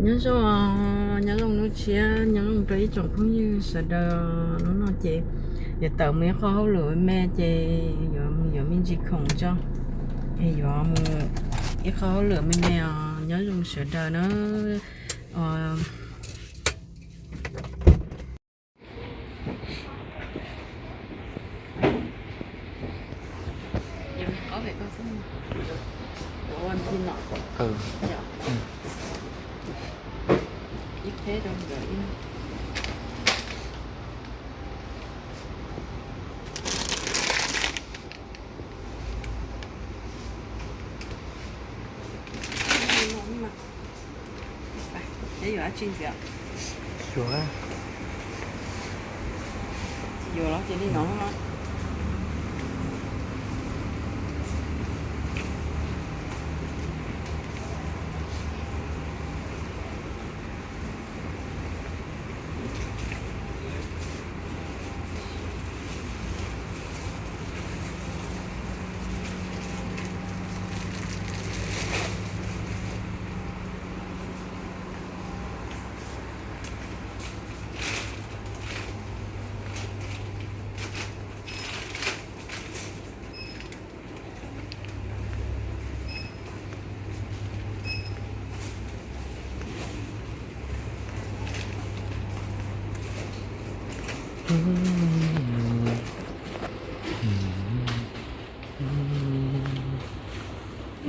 Nyob zoo, nyob zoo hnub tshiab, nyob zoo rau ib tsoom phooj ywg sawv daws. Hnub no ces yuav tawm mus ib qho hauj lwm me me ces yuav mus yuav me ntsis khoom tso, es yuav mus ib qho hauj lwm me me os. Nyob zoo sawv daws na. Peb yuav dab tsi ntxiv? Yuav, tsis yuav los ces li no.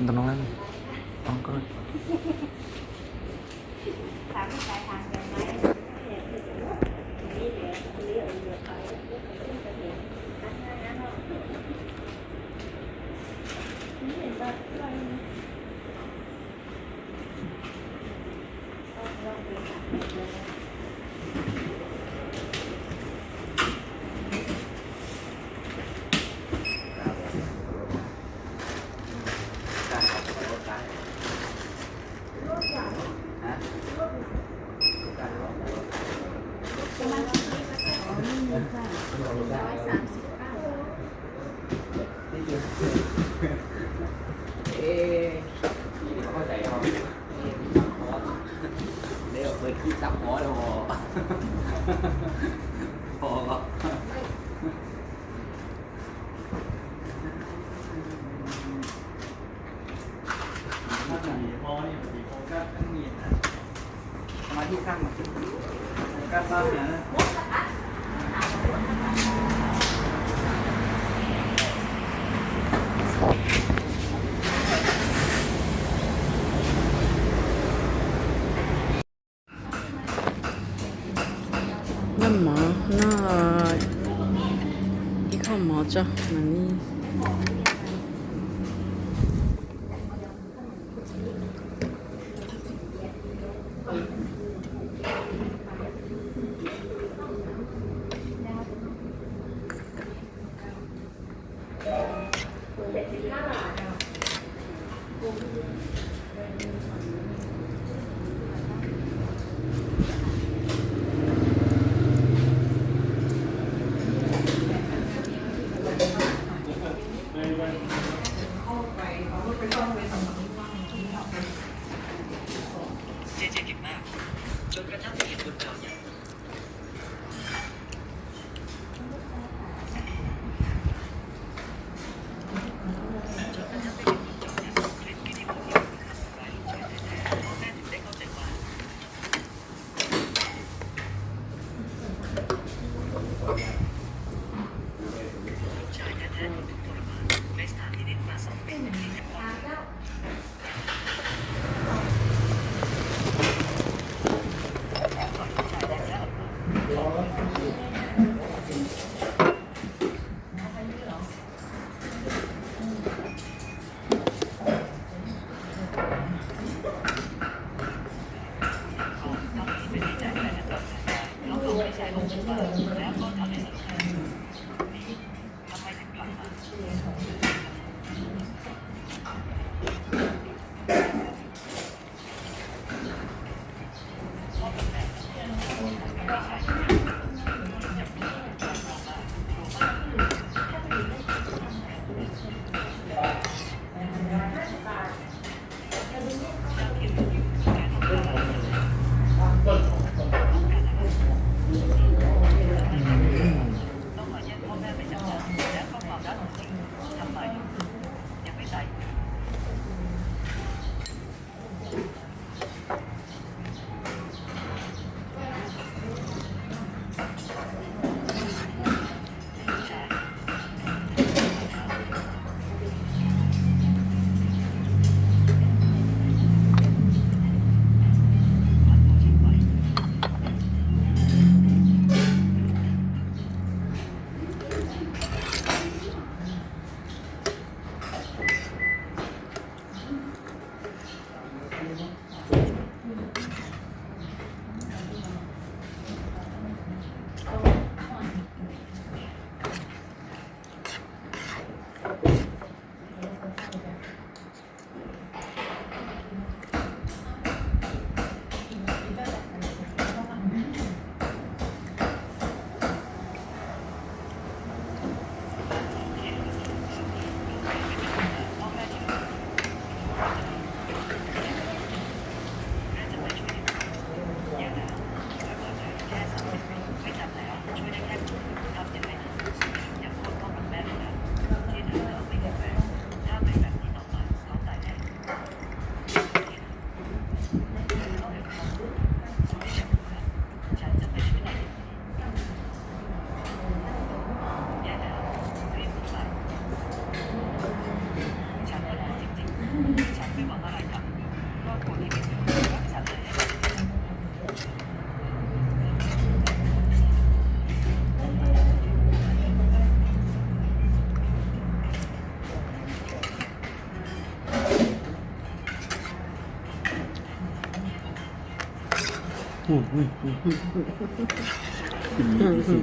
Ntawm no, ntawm no. Noj mov, noj ib qho mov tso mam li. Ui, ui, ui. Kinh dị tí xì.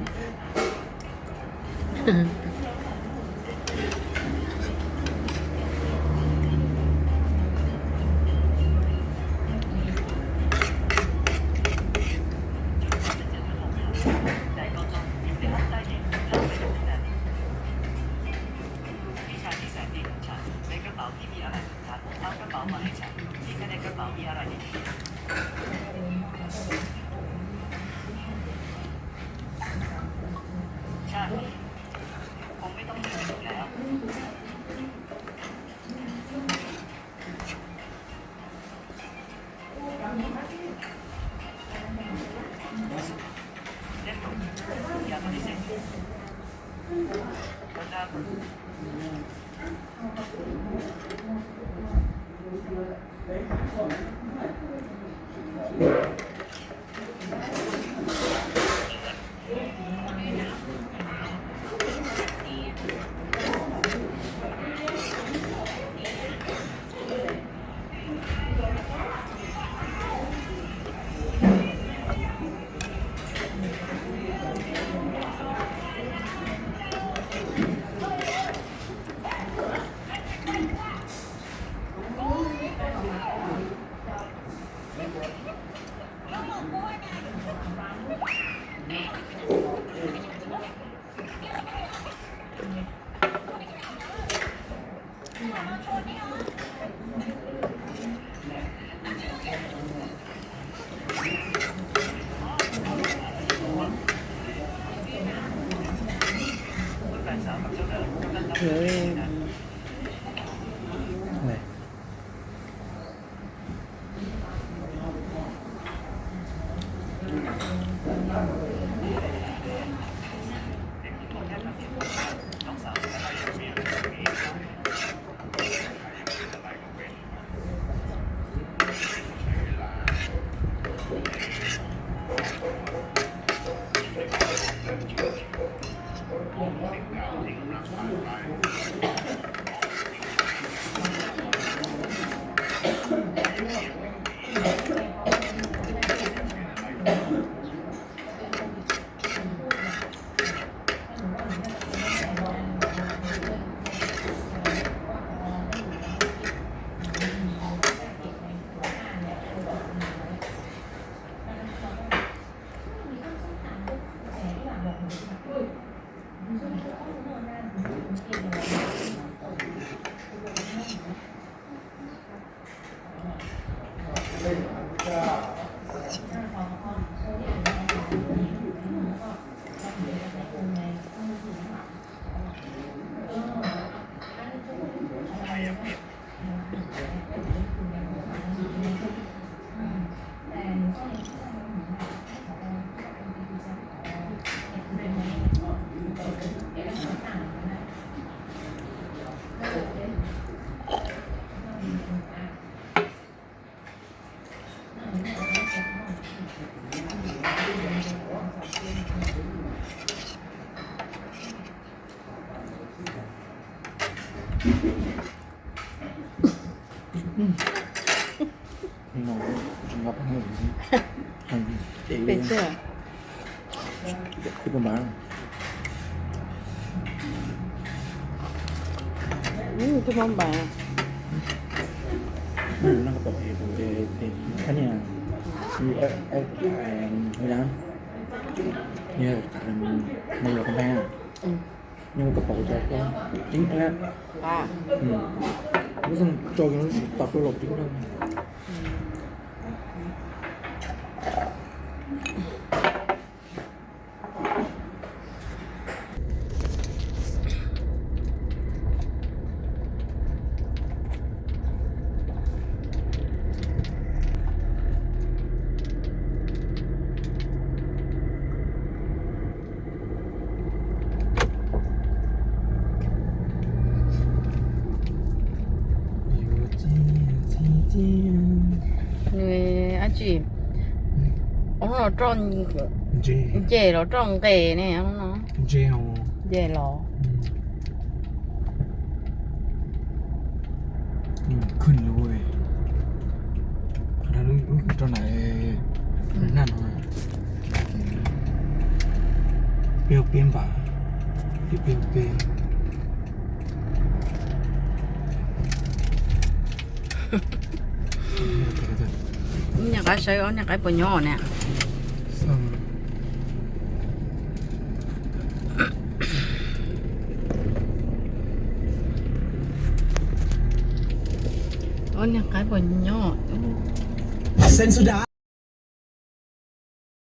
Pes tsawg? Twb mob npas. Nws yog kab paus cov ib plab, lub xeej tso kiag lub tsis tau plaub los pib lawm. Nws dab tsi? Hnub no roj nce los roj nqes ne? Nce los? Roj na, Peb peb npam, peb peb peb. Niag qaib saib ob niag qaib puas nyob ne. Ob niag qaib puas nyob.